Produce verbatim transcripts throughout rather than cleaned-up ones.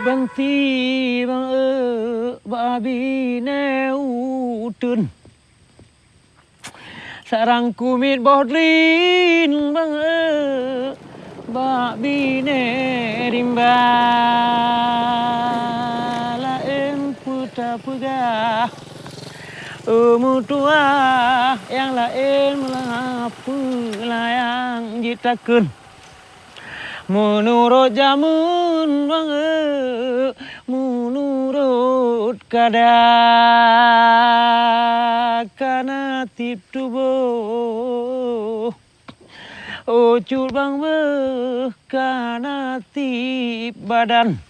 Banti bang, eh, bak binéh uteuen. Sarang kumiet boh drin bang, eh, bak binéh rimba. Laén peue tapeugah, eh, meutuah, nyang laén meulah peue layang jitakheun. Meunurot jameun bang, eh, meunurot kada, kana tieb tuboh. Oh cut bang beuh, kana tieb badan.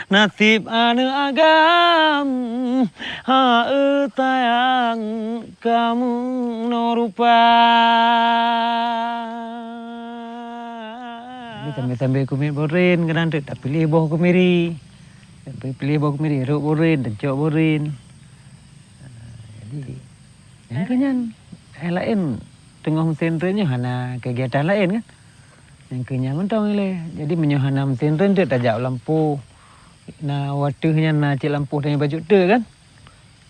Naseb aneuk agam, ha-e sayang, ka meunoe rupa. Jadi sambil-sambil kumiet boh drin, kadang teuk tapiléh boh keumiri. Tapiléh boh keumiri, rhot boh drin, tacok boh drin. Jadi, nyang keu nyan, nyang laén teungoh meusén drin nyoe hana keugiatan laén kan. Nyang keu nyan mantong ilée. Jadi meunyoe hana meusén drin teuk tajak u lampôh. Na watèe nyan na cit lampôh dan bacut teuk kan.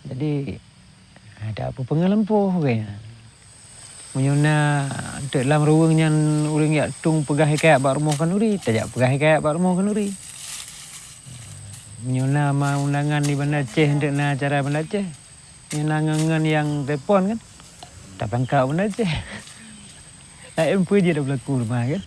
Jadi ada peupeungeut lampôh keu nyan. Meunyoe na teuk lam ruweueng nyan ureueng jak tueng peugah hikayat bak rumoh khanuri, tajak peugah hikayat bak rumoh khanuri. Meunyoe na ma undangan di Banda Aceh, teuk na acara Banda Aceh, meunyoe na ngon-ngon nyang telepon kan, tapangkat u Banda Aceh. Laén peue jeuet beulaku teuma kan.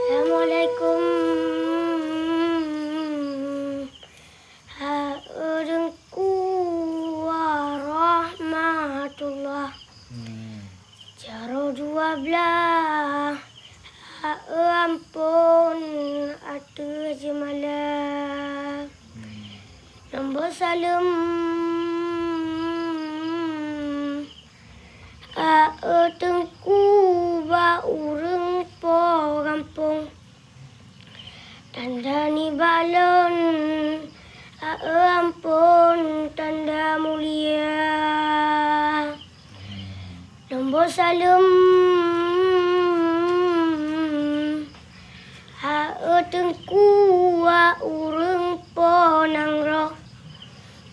Assalamualaikum. Ha-e Teungku warahmatullah. Hmm. Jaroe dua blaih, ha-e ampôn ateueh jeumala. Hmm. Lôn bôh saleuem, ha-e Teungku bak ureueng po gampông. Tanda nibak lôn, ha-e ampôn tanda mulia. Lôn bôh saleuem, ha-e Teungku bak ureueng po nanggroe.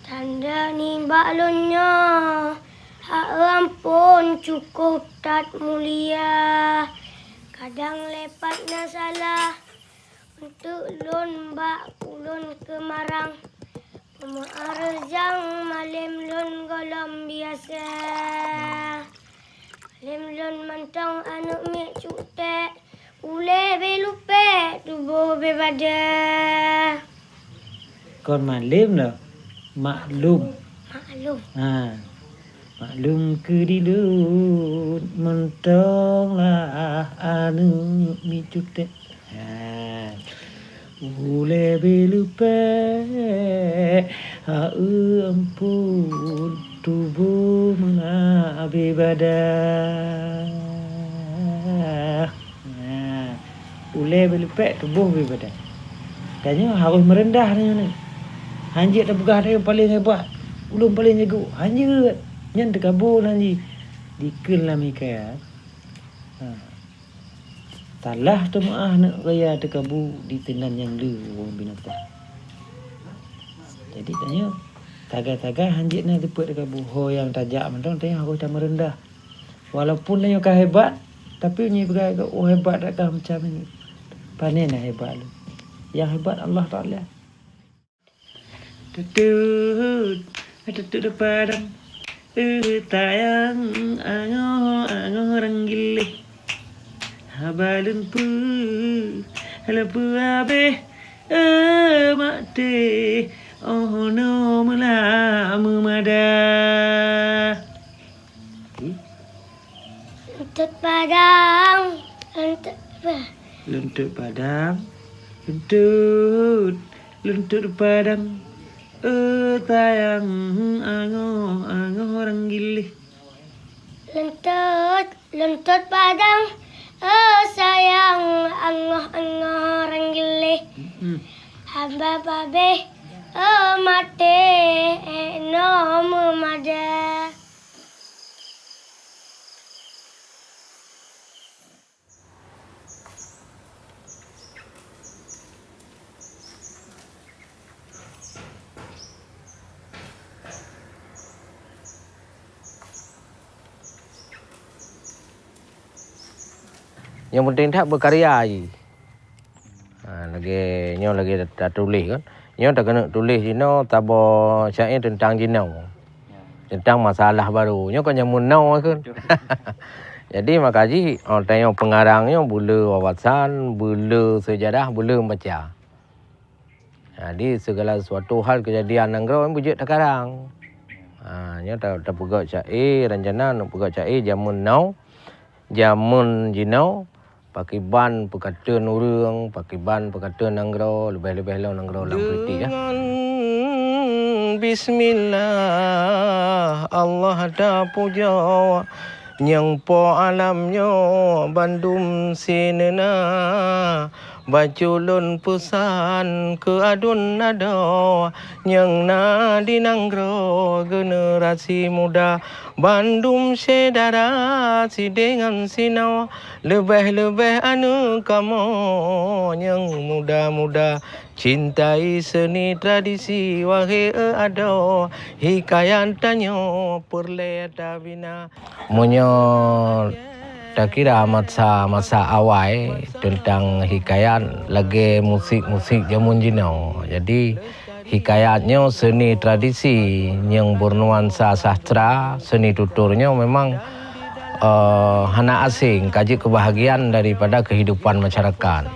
Tanda nibak lôn nyoe, ha-e ampôn cukôp that mulia. Kadang lé pat na salah, eunteuk lôn bak ulôn keumarang. Peumeu'ah reujang malém lôn gohlom biasa. Malém lôn mantong aneuk miet cuték, ulée bé lupék tuboh bé bada. Kon malém lom, maklum. Maklum. Ha. Maklum keu di lôn mantong lah aneuk miet cuték. Ha. Ulée bé lupék, ha-e ampôn, tuboh meulah bé bada. Ha. Ulée bé lupék, tuboh bé bada. Tanyoe harôh meureundah tanyoe nyoe. Hanjeuet tapeugah tanyoe paleng hebat, ulôn paleng jago. Hanjeuet. Nyan teukabô nan jih. Dikeue lam hikayat. Ha. Salah teumeu'ah aneuk raya teukabô di teunan nyang le ureueng binatang. Jadi tanyoe sagai-sagai hanjeuet na teupeu teukabô. Ho nyang tajak mantong tanyoe harôh tameureundah. Walaupun tanyoe ka hebat, tapi nyoe peugah, "Oh, hebat that kah macam nyoe." Pane na hebat lôn. Nyang hebat Allah Taala. Tutut, tutut padang, eh, tayang, angoh-angoh rang giléh. Haba lôn peue, lôn peue habéh, eh, maté, oh, no meulah meumada. Ih. Leuntut padang, leuntut pa- Leuntut padang, leuntut, leuntut padang. Eh, tayang angoh-angoh rang giléh. Leuntôt, leuntôt padang, oh sayang, angoh-angoh rang gleh. Hamba babeh, oh maté, eh, no meumada. Nyang penting that beukarya jih. Ha, lagèe nyoe lagèe tatuléh kan. Nyoe takeuneuk tuléh jinoe saboh syair teuntang jinoe. Teuntang masalah barô. Nyoe kon nyang meunoe kan. Jadi maka jih, oh, tanyoe peungarang nyoe beu le wawasan, beu le seujarah, beu le baca. Jadi segala sesuatu hal kejadian nanggroe beujeuet takarang. Ha, nyoe ta-, tapeugöt syair, rencana neupeugöt syair jameun now, jameun jinoe, pakiban peukateun ureueng, pakiban peukateun nanggroe, leubeh-leubeh lom nanggroe lam kritik, ya. Dengan bismillah Allah tapujoe, nyang po alam nyoe bandum sineuna. Bacut lôn peusan keu aduen adoe nyang na di nanggroe generasi muda, bandum syedara sideh ngon sinoe. Leubeh-leubeh aneuk kamoe nyang muda-muda, cintai seuni tradisi, wahé adoe, hikayat tanyoe peureulée tabina. Meunyoe takira masa-masa awai teuntang hikayat lagée musik-musik jameun jinoe. Jadi, hikayat nyoe seuni tradisi nyang bernuansa sastra, seuni tutur nyoe memang, eh, hana asing, ka jeuet keu bahagian daripada kehidupan masyarakat.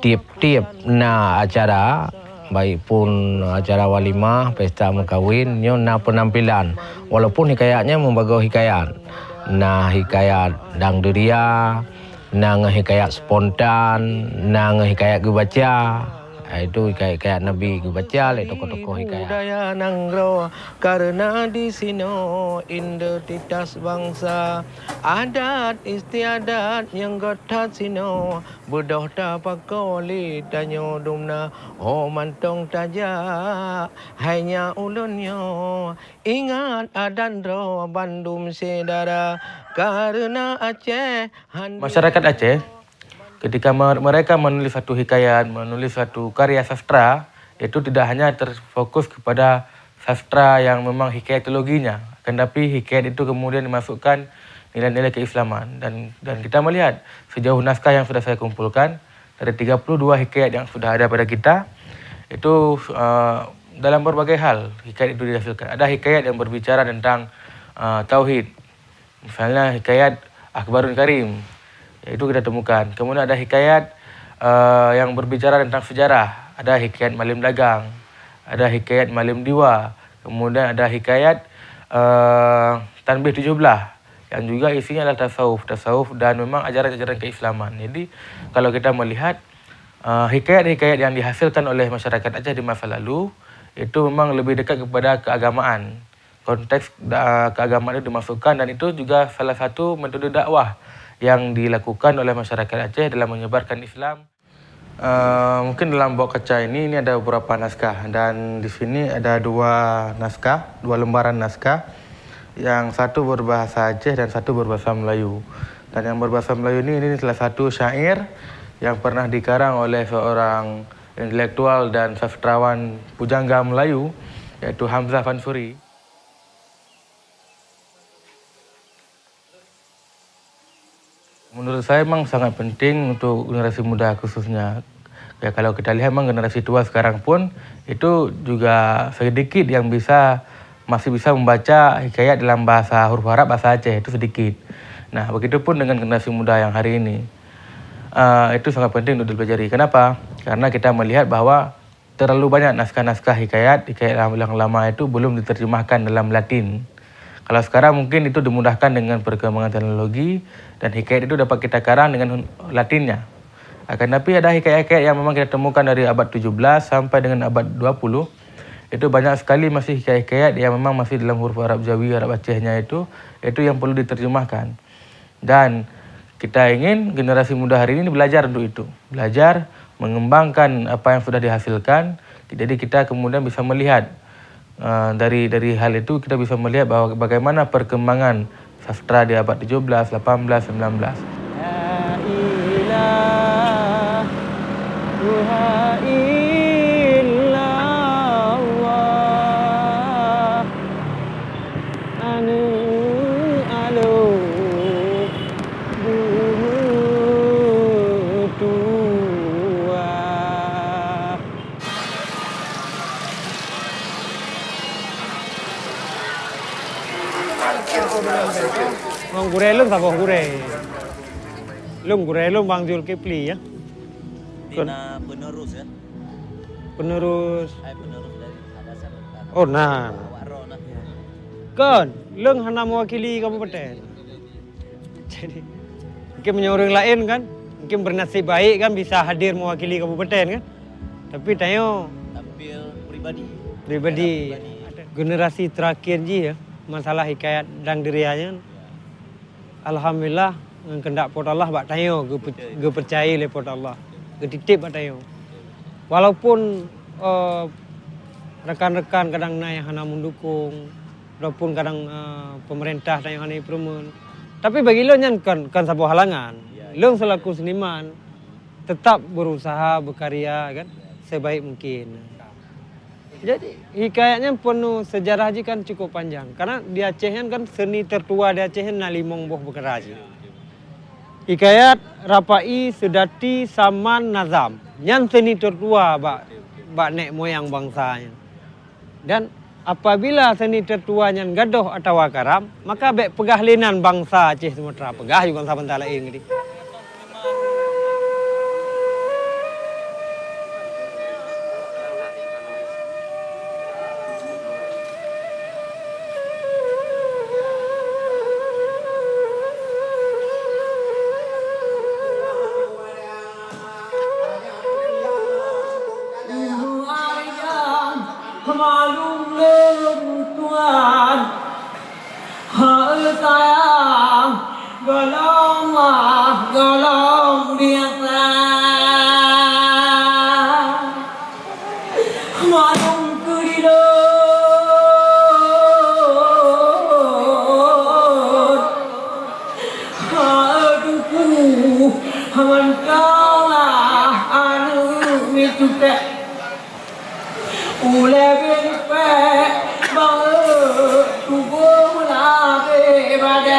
Tiep-tiep na acara, baik pun acara walimah, pesta meukawen, nyoe na peunampilan. Walaupun hikayat nyan meubagoe hikayat. Na hikayat dang deuria, na ngon hikayat spontan, na ngon hikayat geubaca. Ah, itu hikayat-hikayat Nabi geubaca lé tokoh-tokoh hikayat. Budaya nanggroe, karena di sinoe identitas bangsa, adat istiadat nyang göt that sinoe, beudôh tapakoe lé tanyoe dumna, ho mantong tajak hai nyak ulôn nyoe. Ingat adat droe bandum syedara, karena Aceh han. Masyarakat Aceh, ketika me-, mereka menulis satu hikayat, menulis satu karya sastra, itu tidak hanya terfokus kepada sastra yang memang hikayat teologinya, akan tapi hikayat itu kemudian dimasukkan nilai-nilai keislaman. Dan, dan kita melihat sejauh naskah yang sudah saya kumpulkan, dari tiga puluh dua hikayat yang sudah ada pada kita, itu, eh, dalam berbagai hal hikayat itu dihasilkan. Ada hikayat yang berbicara tentang, eh, tauhid, misalnya hikayat Akhbarun Karim, itu kita temukan. Kemudian ada hikayat, eh, yang berbicara tentang sejarah, ada hikayat Malem Dagang, ada hikayat Malem Diwa, kemudian ada hikayat, eh, Tanbih Tujuh Belah, yang juga isinya adalah tasawuf, tasawuf dan memang ajaran-ajaran keislaman. Jadi, kalau kita melihat, eh, hikayat-hikayat yang dihasilkan oleh masyarakat Aceh di masa lalu, itu memang lebih dekat kepada keagamaan. Konteks da-, keagamaan itu dimasukkan dan itu juga salah satu metode dakwah yang dilakukan oleh masyarakat Aceh dalam menyebarkan Islam. Eh, mungkin dalam bok kaca ini, ini ada beberapa naskah dan di sini ada dua naskah, dua lembaran naskah. Yang satu berbahasa Aceh dan satu berbahasa Melayu. Dan yang berbahasa Melayu ini, ini salah satu syair yang pernah dikarang oleh seorang intelektual dan sastrawan pujangga Melayu, yaitu Hamzah Fansuri. Menurut saya memang sangat penting untuk generasi muda khususnya. Ya, kalau kita lihat memang generasi tua sekarang pun itu juga sedikit yang bisa, masih bisa membaca hikayat dalam bahasa huruf Arab, bahasa Aceh, itu sedikit. Nah, begitupun dengan generasi muda yang hari ini. Eh, itu sangat penting untuk dipelajari. Kenapa? Karena kita melihat bahwa terlalu banyak naskah-naskah hikayat, hikayat lam-, yang lama itu belum diterjemahkan dalam Latin. Kalau sekarang mungkin itu dimudahkan dengan perkembangan teknologi dan hikayat itu dapat kita karang dengan Latinnya. Akan tapi ada hikayat-hikayat yang memang kita temukan dari abad tujuh belas sampai dengan abad dua puluh, Itu banyak sekali masih hikayat-hikayat yang memang masih dalam huruf Arab Jawi, Arab Aceh nya itu, itu yang perlu diterjemahkan. Dan kita ingin generasi muda hari ini belajar untuk itu, belajar mengembangkan apa yang sudah dihasilkan. Jadi kita kemudian bisa melihat, eh, dari, dari hal itu kita bisa melihat bahwa bagaimana perkembangan sastra di abad tujuh belas, lapan belas, sembilan belas. La ilaha illallah. Aneuk aloe beumeutuah. Bang gurèe lôn saboh gurèe. Lôn gurèe lôn Bang Zulkifli, ya. Kon- Tina penerus, ya? Penerus. Hai, penerus dari atasan. Oh, nah. Awak roh, nah. Kon, lôn hana mewakili kabupaten. Jadi, mungkin meunyoe ureueng laén kan, mungkin bernasib baik kan bisa hadir mewakili kabupaten kan. Tapi tanyoe tampil pribadi. Pribadi. Secara pribadi. Generasi terakhir jih ya, masalah hikayat Dang Deuria nyan. Ya. Alhamdulillah, ngon keundak Po teu Allah bak tanyoe geupe-, Betul. Geupeucayai lé Po teu Allah, geutitip bak tanyoe. Walaupun, eh, rekan-rekan kadang na nyang hana meudukong, ataupun kadang, eh, pemerintah tanyoe hana jipeurumeuen, tapi bagi lôn nyan kon, kon saboh halangan. Ya, ya. Lôn selaku seniman tetap berusaha berkarya kan, sebaik mungkin. Jadi, hikayat nyan penuh sejarah jih kan cukup panjang. Karena di Aceh nyan kan seni tertua di Aceh nyan na limong boh peukara cit. Hikayat, Rafa'i, Sudati, Saman, Nazam. Nyan seni tertua bak, bak nek moyang bansa nyan. Dan apabila seni tertua nyan gadôh atawa karam, maka bèk peugah lé nan bansa Aceh Sumatra, peugah ju bansa-bansa laén geuti. Hai sayang, golom ah, golom biasa. Mandum keu dilôn. Hai teungku, mantong lah aneuk miseue. Ulèe bèk lipèe bang eu, tuboh meulabeh badan.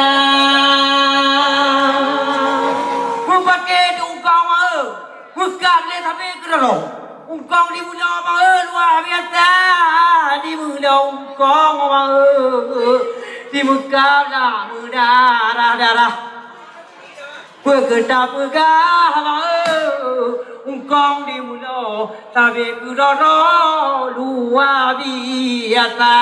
Meupaké tungkong eu, meukat lé sabe keudroe. Ungkong di meunoe bang eu, luwa biasa di meunoe ungkong bang eu, di meukat lam meudarah-darah. Peue keu tapeugah bang eu, ungkong di meunoe sabe keudroe luwa biasa.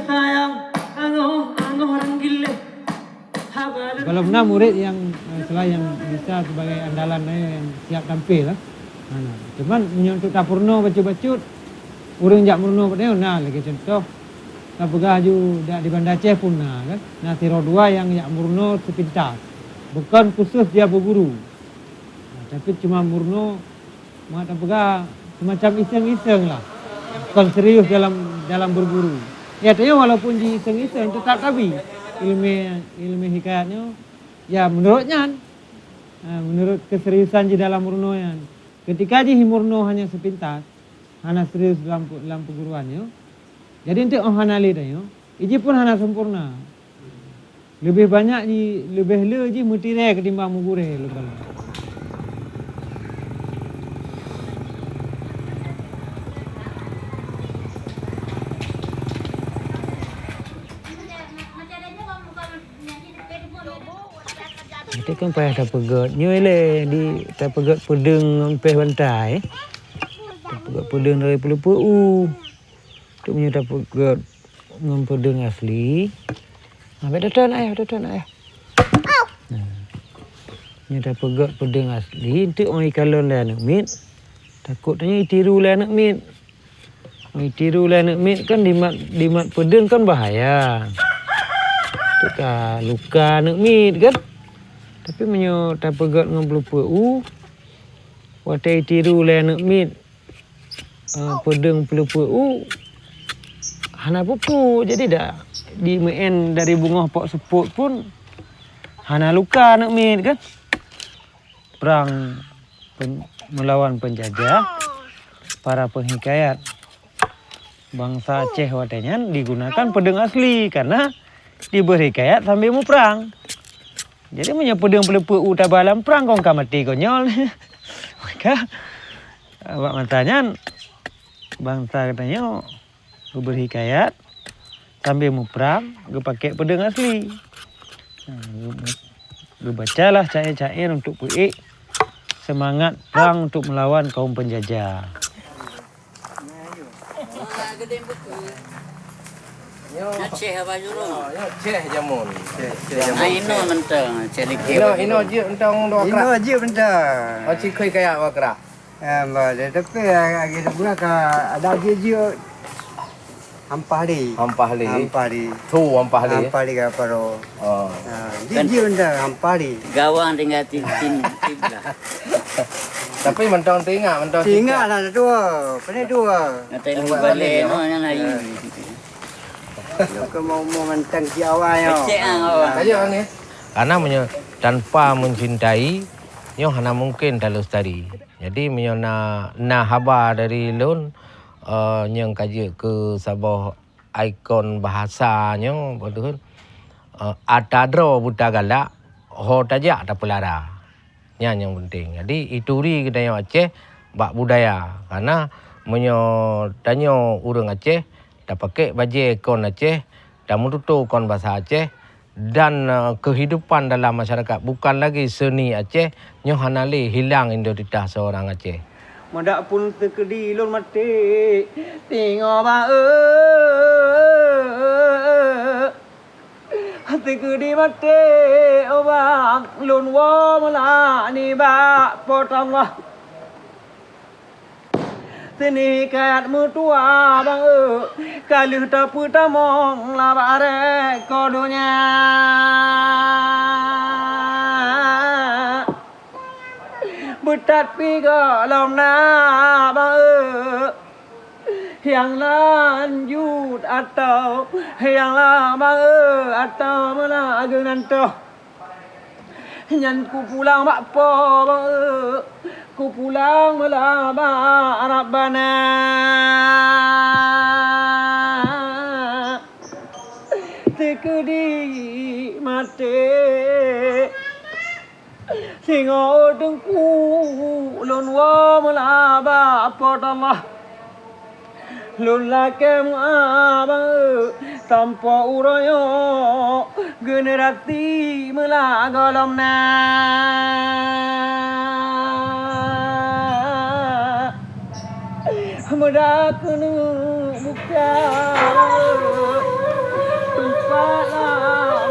Sayang, angoh, angoh ureueng gileh. Kalau na murid yang, eh, selain yang bisa sebagai andalan, eh, yang siap tampil lah. Nah, nah. Cuman meunyoe untuk tapeurunoe bacut-bacut, ureueng jak meurunoe bak tanyoe na lagèe contoh. Tapeugah ju dak di Banda Aceh pun na, kan? Na sidroe dua nyang jak meurunoe seupintas. Bukon khusus dia beuguru. Nah, tapi cuma meurunoe, mak tapeugah, semacam iseng-iseng lah. Bukon serius dalam, dalam beuguru. Ya, tapi walaupun ji iseng-iseng, tetap tabi ilmu, ilmu hikayat nyoe. Ya, menurut nyan. Ha, menurut keseriusan ji dalam meurunoe nyan. Ketika ji meurunoe hanya seupintas, hana serius lam, lam peuguruan nyoe, jadi eunteuk 'oh hana lé tanyoe, iji pun hana sempurna. Leubeh banyak ji, leubeh le ji meutirée ketimbang meugurée lom. Itu kan payah tapeugét. Nyoe lé di tapeugét peudeueng ngon péh bantai. Tapeugét peudeueng dari peuleupeue u. Tu meunyoe tapeugét ngon peudeueng asli. Ha, bèk teutön ayah, teutön ayah. Nah. Nyoe tapeugét peudeueng asli, enteuk oi kalon lé aneuk miet. Takot tanyoe itiru lé aneuk miet. Itiru lé aneuk miet kan dimat, dimat peudeueng kan bahaya. Teuka luka aneuk miet kan. Tapi meunyoe tapeugét ngon peuleupeue u, watée itiru lé aneuk miet, eh, peudeueng peuleupeue u, hana peue-peue. Jadi dak dimeu'en dari beungoh pok seupôt pun hana luka aneuk miet kan. Prang pen-, meulawan peunjajah, para peunghikayat bansa Aceh watée nyan digunakan peudeueng asli karna dibeurhikayat sambil muprang. Jadi meunyoe peudeueng peuleupeue u taba lam prang, kon ka maté konyol. Maka, bak masa nyan, bansa geutanyoe geubeurhikayat sambil muprang geupaké peudeueng asli. Nah, geu-, geubacalah syair-syair untuk peuék seumangat prang untuk meulawan kaum peunjajah. Nyoe Aceh apa jurong? Nyoe Aceh jamun. Aceh, Aceh jamun. Ah, inoe mantong, Aceh likot. Inoe, inoe jeuet mantong dua krak. Inoe jeuet mantong. Oh, cikhui kaya dua krak. Eh, bah, dia tapi lagi dua krak ka ada jeuet-jeuet. Hampah lé. Hampah lé. Hampah lé. Thu hampah lé. Hampah lé ka paro. Oh. Ha, jeuet-jeuet mantong hampah lé. Gawang tinggal tim, tim, tim lah. Tapi mantong teuingat, mantong teuingat lah dua. Pandai dua. Nanti lu balik, no, yang lain. Keu mau-mau mantong si awai, oh. Becek ah, awai. Ayo, ni. Karena menyo-, tanpa mencintai, nyoe hana mungkin talestari. Jadi, meunyoe na, na haba dari lôn, eh, nyang ka jeuet keu saboh ikon bahasa nyoe, beutôi, eh, ata droe buta galak, ho tajak tapeulara. Nyan nyang penting. Jadi, ituri geutanyoe Aceh bak budaya. Karena meunyoe tanyoe ureuëng Aceh, tapakék bajée kon Aceh, tameututoe kon basa Aceh, dan, eh, kehidupan dalam masyarakat bukan lagi seni Aceh, nyoe hana lé hilang identitas seorang Aceh. Madak pun teukeudi lôn maté, tingoe ba-, teukeudi maté, oh bang, lôn woe meulak nibak Po teu Allah. Seuneuk kayat meutuah bang, eh, ka lheueh tapeutamong lam aré ko donya. Beutat pi gohlom na bang, eh, nyang lanjut atau nyang lam bang, eh, atau meulagu nan toh. Nyan kupulang bak Po, kupulang meulaba Rabbana. Teukeudi maté, singoh teungku lôn woe meulaba Po teu Allah. Lôn lakée meu'ah bang, eh, sampoe uroe nyoe generasi meulagoe lom na. Meuda keuneuk buka, eh, teumpat lam